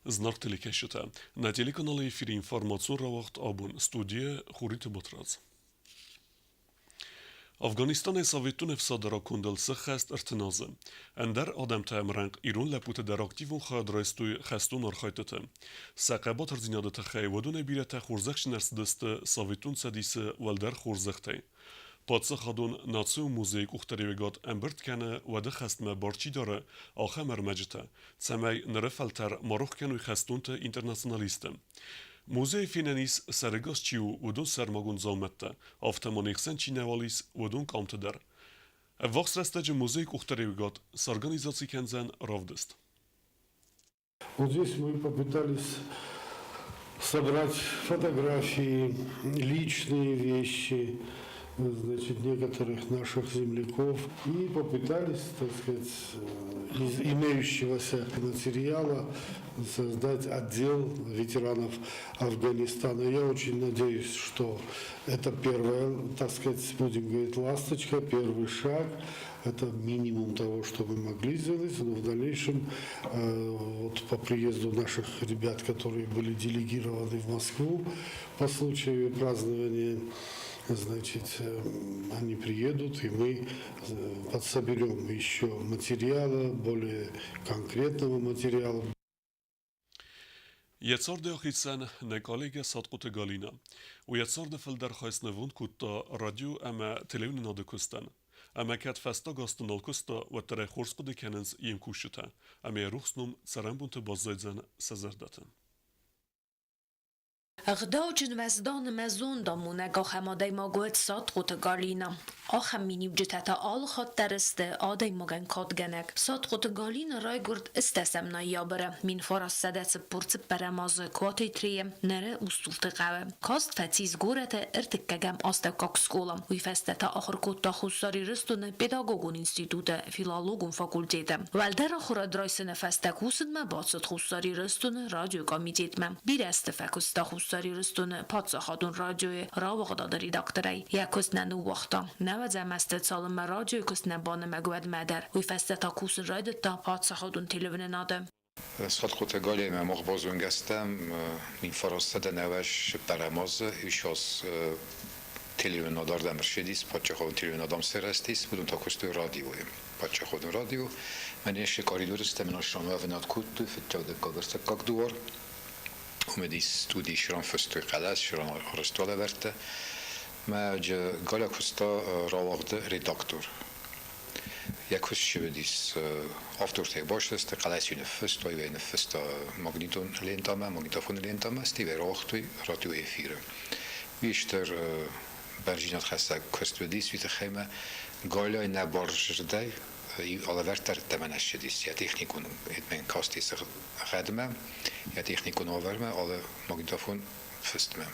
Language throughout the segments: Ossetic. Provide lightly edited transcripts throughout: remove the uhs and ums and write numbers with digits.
Зынаргъ телекӕсджытӕ, нӕ телеканалы эфиры информацион рауагъд абон студийӕ Хуриты Батрадз. Афганистанӕй Советон ӕфсады ракондыл сӕххӕст 30 азы. Ӕндӕр адӕмтӕ ӕмрӕнхъ ирон лӕппутӕ дӕр активон хайад райстой хӕстон архайдтыты. Сӕ хъӕбатырдзинады тыххӕй уыдонӕй бирӕтӕ хорзӕхджын ӕрцыдысты Советон Цӕдисы уӕлдӕр хорзӕхтӕй. Паддзахадон национ музейы къухдариуӕгад ӕмбырд кӕны уӕды хӕстмӕ бар чи дары, ахӕм ӕрмӕджытӕ, цӕмӕй ныры фӕлтӕр ма рох кӕной хӕстонты-интернационалистты. Музейы фенӕн ис, сӕрӕгас чи у, уыдон сӕрмагонд дзаумӕттӕ, афтӕ ма не хсӕн чи нӕуал ис, уыдон къамты дӕр. Ӕввахс рӕстӕджы музейы къухдариуӕгад сорганизаци кӕндзӕн равдыст. Вот здесь мы попытались собрать фотографии, личные вещи, значит, некоторых наших земляков и попытались, так сказать, из имеющегося материала создать отдел ветеранов Афганистана. Я очень надеюсь, что это первая, так сказать, будем говорить, ласточка, первый шаг. Это минимум того, что мы могли сделать, но в дальнейшем вот по приезду наших ребят, которые были делегированы в Москву по случаю празднования, значит, они приедут, и мы подсоберем еще материала, более конкретного материала. Йӕ царды ахицӕн нӕ коллегӕ Сатхъуты Галинӕ. Уый йӕ царды фылдӕр хай снывонд кодта радио ӕмӕ телеуынынады куыстӕн. Ӕмӕ кӕд фӕстаг азты нал куыста, уӕддӕр ӕй хорз хъуыды кӕнынц йе мкусджытӕ, ӕмӕ йӕ рухс ном цӕрӕнбонты баззайдзӕн сӕ зӕрдӕты. Ӕгъдауджын уӕздан ӕмӕ зондамонӕг ахӕм адӕймаг уӕд Сатхъуты Галинӕ. Ахӕм миниуджытӕ та алыхатт дӕр сты адӕймагӕн кадгӕнӕг. Сатхъуты Галинӕ райгуырд ӕстӕсӕм ноябры 1944 азы Куатетрийы, ныры Устурты хъӕуы. Каст фӕцис горӕты ӕртыккӕгӕм астӕуккаг скъола. Уый фӕстӕ та ахуыр кодта Хуссар Ирыстоны педагогон институты филологон факультеты. Уӕлдӕр ахуырад райсыны фӕстӕ кусынмӕ бацыд Хуссар Ирыстоны радиокомитетмӕ. Бирӕ азты фӕкуыста Хуссар Ирыстоны паддзахадон радиойы рауагъдады редакторӕй. Йӕ куыст нӕ ныууагъта. Нӕуӕдзӕм азты цалынмӕ радиойы куыст нӕ банымӕг, уӕдмӕ дӕр. Уый фӕстӕ та кусын райдыдта паддзахадон телеуынынады. Сатхъуты Галиимӕ мах базонгӕ стӕм 1990 цыппӕрӕм азы, ис телеуынад ардӕм ӕрцыдис, паддзахадон телеуынад ам сырӕзтис, уыдон та куыстой радиойы. Паддзахадон радио. Мӕнӕ се коридоры стӕм нӕ уӕвынад кодтой, фыццаг, дыккаг, ӕртыккаг дуар. Уымӕ студийы сран фыстой хъӕлӕс, сран арӕзтой лӕвӕрттӕ. Мӕ Галя куыста рауагъды редактор. Йӕ куыст ссывыдис автортӕй баст хъӕлӕс-иу ныффыстой, уӕй ныффыста магнитон лентӕмӕ, магнитофоны лентӕмӕ, стӕй рауагътой радиоэфиры. Уый стыр бӕрзинадхӕссӕг куыст уыдис, уый тыххӕй мӕ Галяй нӕ барзырдӕй алӕвӕрд дӕр ӕддӕмӕ нӕ ссыдис. Йӕ техникон кастис гъӕдмӕ, йӕ техникон уавӕрмӕ алы магнитофон фыстмӕ.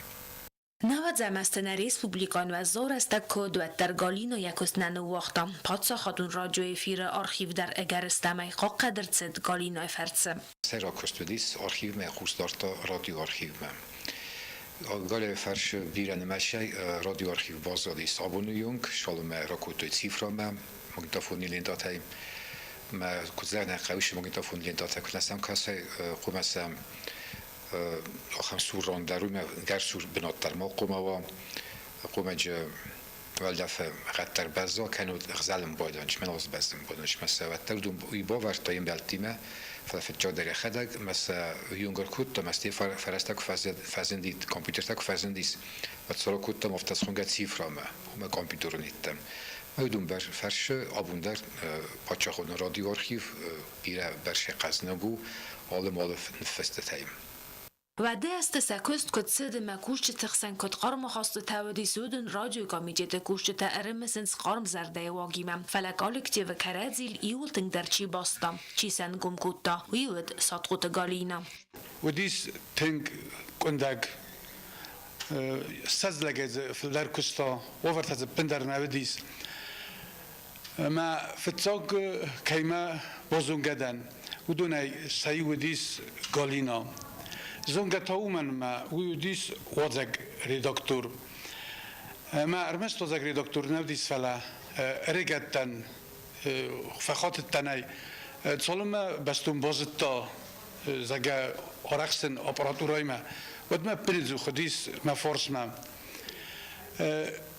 Нӕуӕдзӕм азты нӕ республикӕйӕн уӕззау рӕстӕг куыд, уӕддӕр Галина йӕ куыст нӕ ныууагъта. Паддзахадон радиоэфиры архив дӕр ӕгӕрыстӕмӕй хъахъхъӕд ӕрцыд Галинайы фӕрцы. Сӕйраг куыст уыдис архивмӕ хъус дардта радиоархивмӕ. Галяйы фӕрсы бирӕ нымӕцӕй радиоархив баззадис абоны онг, цалынмӕ ракодтой цифрамӕ магнитофонный лентатӕй. Мӕ куыд зӕгъын хъӕуы, магнитофон лентатӕ куы нӕ сӕм кӕсай, хъуамӕ сӕм ахӕм сур ран дӕр уымӕ гӕрсур бынат дӕр ма хъуамӕ уа, хъуамӕджы уӕлдӕфы къаддӕр бӕзза кӕнут ӕгъзӕлын байдан, чмӕ нал сбӕззын байдан, чмӕ сӕ уӕддӕр уыдон уый бавӕрдта йе мбӕлттимӕ, фӕлӕ фыццагдӕр йӕхӕдӕг мӕ сӕ уыйонгӕр кодта, мӕ стӕй фӕрӕзтӕ куы фӕзынди, компьютертӕ куы фӕзындис, уӕд сӕ ракодтам афтӕ схонгӕ цифрамӕ, уымӕ компьютеры ниттӕм. Уыдон фӕрсы абон дӕр паддзахадон радиоархив бирӕ бӕрцӕй хъӕзныг у алы-малы ныффыстытӕй. Уӕды азты сӕ куыст куыд цыд ӕмӕ кусджыты хсӕн куыд хъарм ахастытӕ уыдис, уыдон радиокомитеты кусджытӕ ӕрымысынц хъарм зӕрдӕйы уагимӕ. Фӕлӕ коллективы кӕрӕдзийыл иууыл тынгдӕр чи баста, чи сӕ нгом кодта, уый уыд Сатхъуты Галинӕ. Уыдис тынг къуындӕг. 20 лӕгӕй дзы фылдӕр куыста, уавӕртӕ дзы ӕппындӕр нӕ уыдис. Ӕмӕ фыццаг кӕимӕ базонгӕ дӕн, уыдонӕй сӕ иу уыдис Галина. Зонгӕ та уымӕн ӕмӕ уый уыдис уадзӕг редактор. Ӕмӕ ӕрмӕст уадзӕг редактор нӕ уыдис, фӕлӕ ӕрыгӕттӕн фӕхатыдтӕн ӕй. Цалынмӕ бӕстон базыдта. зӕгъгӕ, арӕхстӕн аппаратурӕимӕ, уӕд мӕ ӕппынӕдзух уыдис мӕ фарсмӕ.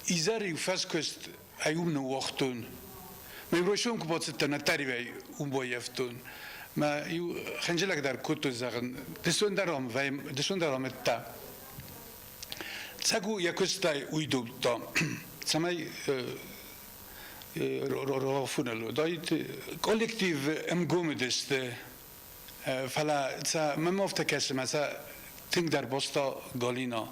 Изӕр-иу фӕскуыст ӕй уым ныууагътон. Мӕ иу райсом куы бацыдтӕн, ӕддӕривӕй уым баййӕфтон. Мӕ иу хынджылӕг дӕр кодтон, зӕгъын, дысон дӕр ам дысон дӕр ам ӕддӕ. Цӕг у йӕ куыстӕй уый домдта, цӕмӕй рафунӕл уыдаид. Коллектив ӕмгом уыдысты, фӕлӕ сӕ мӕм афтӕ кӕсы, мӕ сӕ тынгдӕр баста Галина.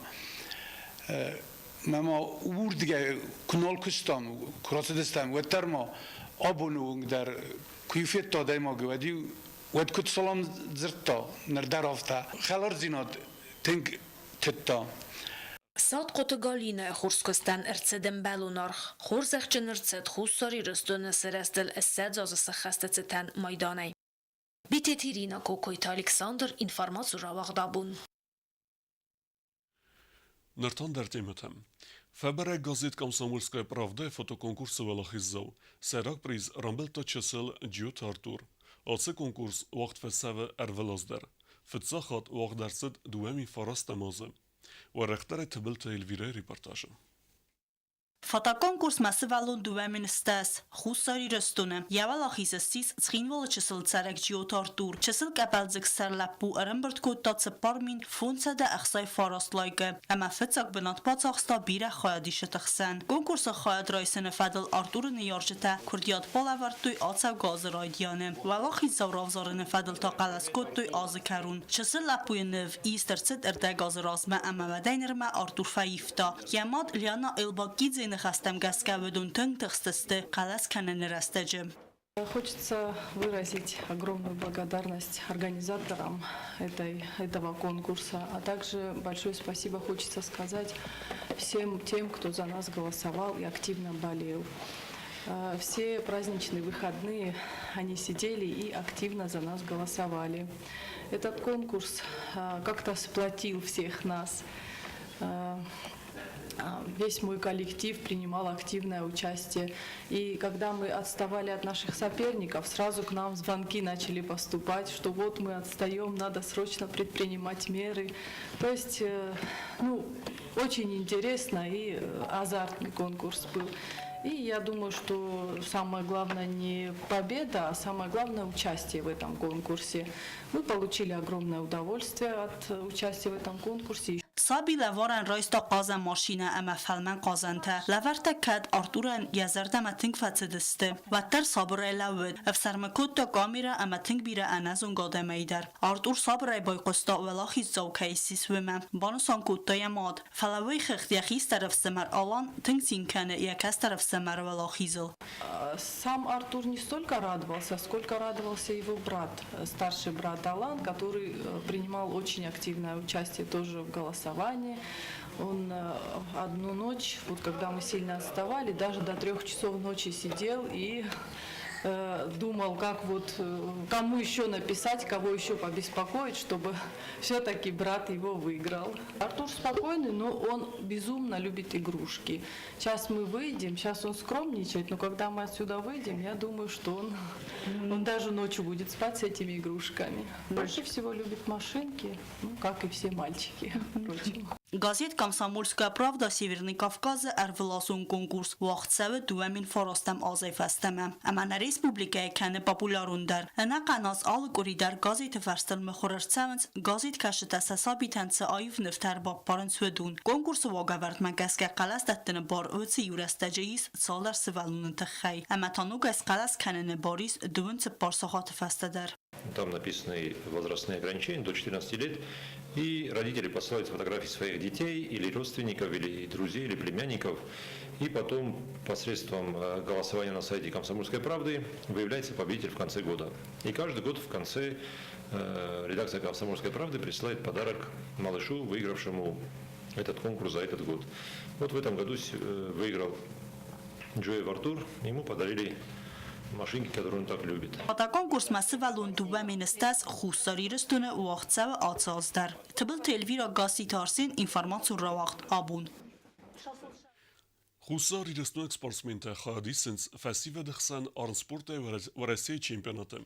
Мӕ ма уырдыгӕй куы нал куыстам, куы рацыдыстӕм, уӕддӕр ма абоны онг дӕр куы-иу федта адӕймагы, уӕд-иу уӕд куыд салам дзырдта, ныр дӕр афтӕ. Хӕлардзинад тынг тыдта. Сатхъоты Галинӕйы хорзкуыстӕн ӕрцыд ӕмбӕлон аргъ. Хорзӕхджын ӕрцыд Хуссар Ирыстоны сырӕзтыл 20 азы сӕххӕсты цытӕн майданӕй. Битеты Ирина, Кокойты Александр, информаци рауагъд абон. Ныртон дӕр темӕтӕм. Фӕбӕрӕг газет «Комсомольская правда» фотоконкурсы уӕлахиздзау. Сӕйраг приз рамбылдта чысыл Джиоты Артур. Ацы конкурс уагъд фӕцӕуы ӕрвылаз дӕр. Фыццаг хатт уагъд ӕрцыд 2009 азы. Уӕрӕхдӕрӕй Тыбылты Эльвирӕйы репортажы. Фотоконкурсмӕ сывӕллон дыууӕ 1020 Хуссар Ирыстоны. Йӕ уӕлахиз ссис Цхинвалы чысыл цӕрӕг Джиоты Артур. Чысыл къӕпӕлдзыг сӕр лӕппу ӕрӕмбырд кодта 4569 лайкы ӕмӕ фыццаг бынат бацахста бирӕ хайадисджыты хсӕн. Конкурсы хайад райсыны фӕдыл Артуры ныййарджытӕ куырдиат балӕвӕрдтой ацӕугӕ азы райдианы. Уӕлахиздзау равзарыны фӕдыл та хъӕлӕс кодтой азы кӕрон. Чысыл лӕппуйы ныв ист ӕрцыд ӕрдӕг азы размӕ ӕмӕ уӕдӕй нырмӕ Артур фӕивта. Йӕ мад Лиана Элбакидзейы ныхӕстӕм гӕсгӕ уыдон тынг тыхстысты хъӕлӕс кӕныны рӕстӕджы. Хочется выразить огромную благодарность организаторам этого конкурса, а также большое спасибо хочется сказать всем тем, кто за нас голосовал и активно болел. Все праздничные выходные они сидели и активно за нас голосовали. Этот конкурс как-то сплотил всех нас. Весь мой коллектив принимал активное участие. И когда мы отставали от наших соперников, сразу к нам звонки начали поступать, что вот мы отстаем, надо срочно предпринимать меры. То есть, ну, очень интересно и азартный конкурс был. И я думаю, что самое главное не победа, а самое главное участие в этом конкурсе. Мы получили огромное удовольствие от участия в этом конкурсе. Саби лӕварӕн райста хъазӕн машинӕ ӕмӕ фӕлмӕн хъазӕнтӕ. Лӕвӕрттӕ кӕд Артурӕн йӕ зӕрдӕмӕ тынг фӕцыдысты, уӕддӕр сабырӕй лӕууыд, ӕфсӕрмы кодта камерӕ ӕмӕ тынг бирӕ ӕнӕзонгӕ адӕмӕй дӕр. Артур сабырӕй байхъуыста уӕлахиздзау кӕй ссис, уымӕ. Банысан кодта йӕ мад. Фӕлӕ уый хыгъд йӕ хистӕр ӕфсымӕр Алан тынг цин кӕны йӕ кӕстӕр ӕфсымӕры уӕлахизыл. Сам Артур не столько радовался, сколько радовался его брат, старший брат Алан, который принимал очень активное участие тоже в голосовании. Он одну ночь, вот когда мы сильно отставали, даже до 3 часов ночи сидел и думал, как вот, кому еще написать, кого еще побеспокоить, чтобы все-таки брат его выиграл. Артур спокойный, но он безумно любит игрушки. Сейчас мы выйдем, сейчас он скромничает, но когда мы отсюда выйдем, я думаю, что он даже ночью будет спать с этими игрушками. Больше всего любит машинки, ну, как и все мальчики, впрочем. Газет «Комсомольская правда» Северный Кавказы ӕрвылазон конкурс уагъд цӕуы 2009 азӕй фӕстӕмӕ. Ӕмӕ нӕ республикӕйы кӕны популярондӕр. Ӕнӕхъӕн аз алы къуыри дӕр газеты фӕрстыл мыхуыр ӕрцӕуынц, газеткӕсджытӕ сӕ сабитӕн цы аив нывтӕ ӕрбаппарынц, уыдон. Конкурсы уагӕвӕрдмӕ гӕсгӕ хъӕлӕс дӕттыны бар уыцы иу рӕстӕджы ис цалдӕр сывӕллоны тыххӕй. Ӕмӕ та ногӕй схъӕлӕс кӕныны бар ис 24 сахаты фӕстӕ дӕр. Там написаны возрастные ограничения до 14 лет. И родители посылают фотографии своих детей или родственников, или друзей, или племянников. И потом посредством голосования на сайте «Комсомольской правды» выявляется победитель в конце года. И каждый год в конце редакция «Комсомольской правды» присылает подарок малышу, выигравшему этот конкурс за этот год. Вот в этом году выиграл Джоев Артур, ему подарили машинки, которые он так любит. Фотоконкурсмӕ сывӕллон 2010 Хуссар Ирыстоны уагъд цӕуы ацы аз дӕр. Тыбылты Эльвира, Гасситы Арсен, информацион рауагъд «Абон». Хуссар Ирыстонаг спортсментӕ хайад исынц фӕсивӕды хсӕн армспортӕй Уӕрӕсейы чемпионаты.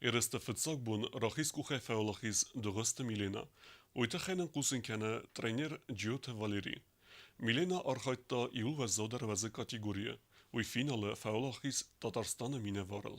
Ерысты фыццаг бон рахиз къухӕй фӕуӕлахиз Дыгъуызты Милена. Уый тыххӕй нын хъусын кӕны тренер Джиоты Валерий. Милена архайдта иууыл уӕззаудӕр уӕзы категорийы. Уый финалы фӕуӕлахиз Татарстаны минӕварыл.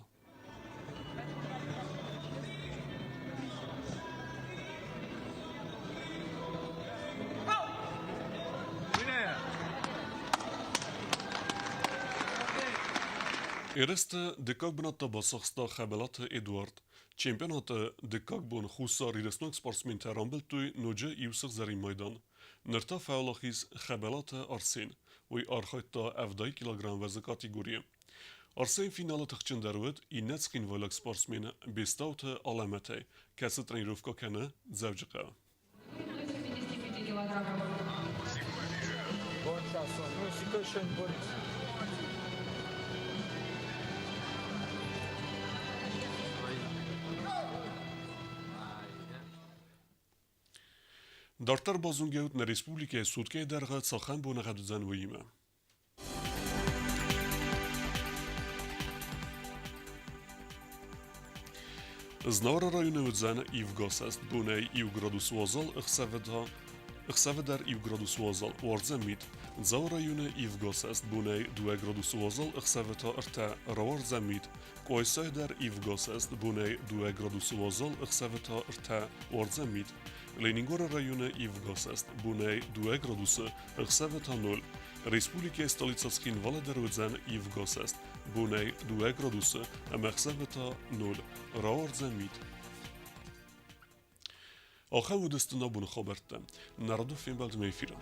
Ерысты дыккаг бынат та бацахста Хӕбӕлаты Эдуард. Чемпионаты дыккаг бон Хуссар Ирыстонаг спортсментӕ рамбылдтой ноджы иу сыгъзӕрин майдан. Ныр та фӕуӕлахиз Хӕбӕлаты Арсен. Уый архайдта 70 килограмм вӕзы категорийы. Арсен финалы тыхджындӕр уыд иннӕ цхинвайлаг спортсмен Бестауты Алӕмӕтӕй, кӕцы тренировкӕ кӕны Дзӕуджыхъӕуы. Дарддӕр базонгӕ ут нӕ республикӕйы суткӕйы дӕргъы цахӕм боныгъӕд уыдзӕн, уыимӕ. Знауыры районы уыдзӕн ивгӕсӕст бонӕй иу градус уазал, ӕхсӕвы дӕр иу градус уазал, уардзӕн мит. Дзауы районы ивгӕсӕст бонӕй дыууӕ градусы уазал, ӕхсӕвы та ӕртӕ, рауардзӕн мит. Къуайсайы дӕр ивгӕсӕст бонӕй дыууӕ градусы уазал, ӕхсӕвы та ӕртӕ, уардзӕн мит. Ленингоры районы ивгӕсӕст бонӕй дыууӕ градусы, ӕхсӕвы та ноль. Республикӕйы столицӕ Цхинвалы дӕр уыдзӕн ивгӕсӕст, бонӕй дыууӕ градусы ӕмӕ ӕхсӕвы та ноль. Рауардзӕн мит. Ахӕм уыдысты нӕ боны хабӕрттӕ. Народы фембӕлдмӕ эфиры.